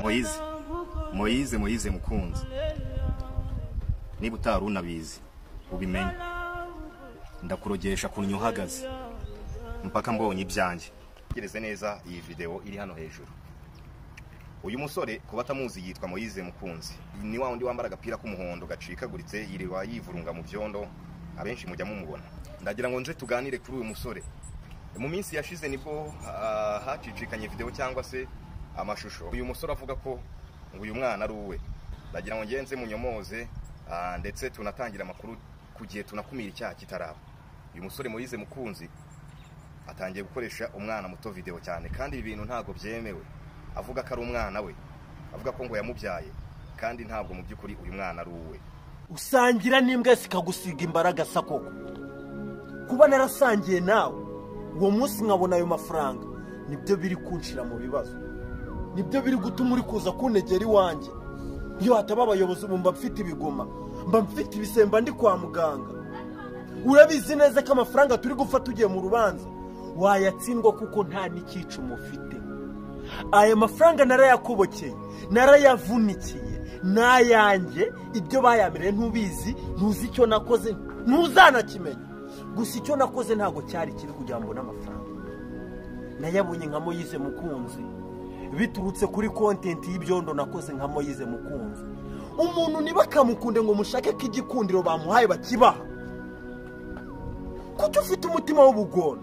Moyize, Moyize, Moyize mukunzi, niba utari unabizi ubimenye, ndakurogesha kunnya uhagaze mpaka mbonye ibyanjye. Tegereze neza iyi video iri hano hejuru. Uyu musore kuba atamuzi yitwa Moyize Mukunzi, ni wa wundi wambara agapira k'umuhondo gacikaguritse, yirirwa yivurunga mu byondo, abenshi mujya mumubona. Ndagira ngo nze tuganire kuri uyu musore. Mu minsi yashize nibwo hacicikanye video cyangwa se amashusho uyu musore avuga ko ngo uyu mwana ari uwe. Ndagira ngo ngenze munyomoze, ndetse tunatangira amakuru ku gihe, tunakumira icyaha kitaraba. Uyu musore Moyize Mukunzi atangiye gukoresha umwana muto video cyane, kandi ibi bintu ntabwo byemewe. Avuga ko ari umwana we, avuga ko ngo yamubyaye, kandi ntabwo mu by'ukuri uyu mwana ari uwe. Usangira n'imbwa zikagusiga imbaraga sakoko. Kuba narasangiye nawe uwo munsi nkabona ayo mafaranga, nibyo biri kunshira mu bibazo, nibyo biri gutuma uri kuza kuntegera iwanjye. Iyo hataba abayobozi ubu mba mfite ibigoma, mba mfite ibisemba, ndi kwa muganga. Urabizi neza ko amafaranga turi gufata ugiye mu rubanza wayatsindwa, kuko nta n'icyicuma ufite. Aya mafaranga narayakobokeye, narayavunikiye, n'ayanjye. Ibyo bayamereye ntubizi, ntuzi icyo nakoze, ntuzanakimenya. Gusa icyo nakoze ntabwo cyari kibi kugira ngo mbone amafaranga. Nayabonye nka Moyize Mukunzi, biturutse kuri content y'ibyondo nakoze nka Moyize Mukunzi. Umuntu niba akamukunde ngo mushake ko igikundiro bamuhaye bakibaha, kuki ufite umutima w'ubugona?